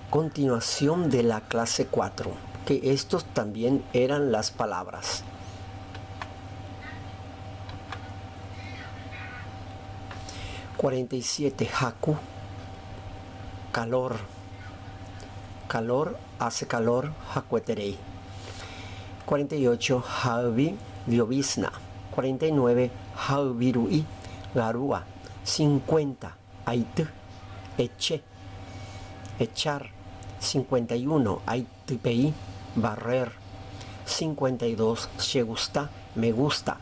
continuación de la clase 4, que estos también eran las palabras. 47. Haku, calor. Calor, hace calor, hakueterei. 48. Javi, llovizna. 49. Javirui, garúa. 50. Aity, eche, echar. 51. Aitypei, barrer. 52. Chegusta, me gusta.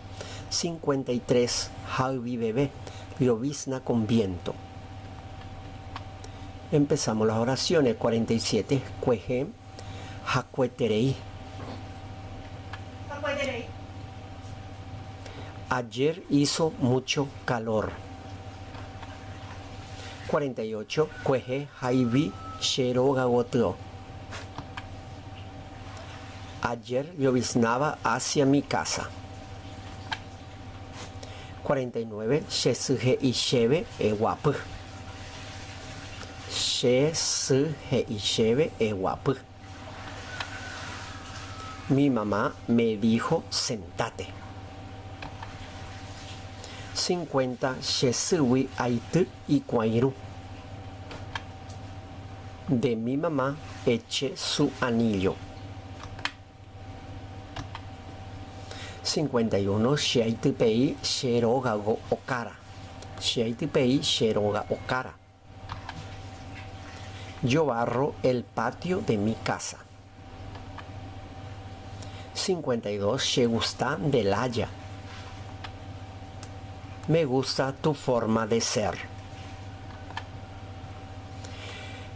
53. Javi bebé, llovizna con viento. Empezamos las oraciones. 47. Kuehe, hakueterei. Hakueterei. Ayer hizo mucho calor. 48. Kuehe hayvi che róga gotyo. Ayer lloviznaba hacia mi casa. 49. Che sy he'i chéve eguapy. Che sy he'i chéve eguapy. Mi mamá me dijo sentate. 50. Che sýgui aity ikuãirũ. De mi mamá eché su anillo. 51. Che aitypei che róga okára. Che aitypei che róga okára. Yo barro el patio de mi casa. 52. Chegusta nde lája. Me gusta tu forma de ser.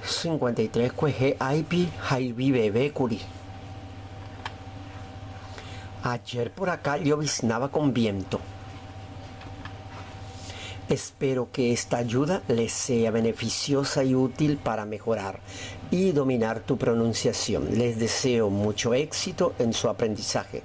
53. Kuehe aipi hayvi veve kuri. Ayer por acá lloviznaba con viento. Espero que esta ayuda les sea beneficiosa y útil para mejorar y dominar tu pronunciación. Les deseo mucho éxito en su aprendizaje.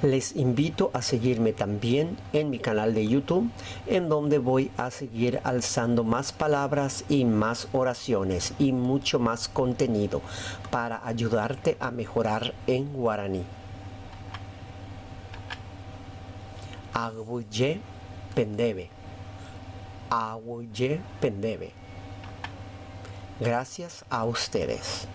Les invito a seguirme también en mi canal de YouTube, en donde voy a seguir alzando más palabras y más oraciones y mucho más contenido para ayudarte a mejorar en guaraní. Aguyje pendéve. Aguyje pendéve. Gracias a ustedes.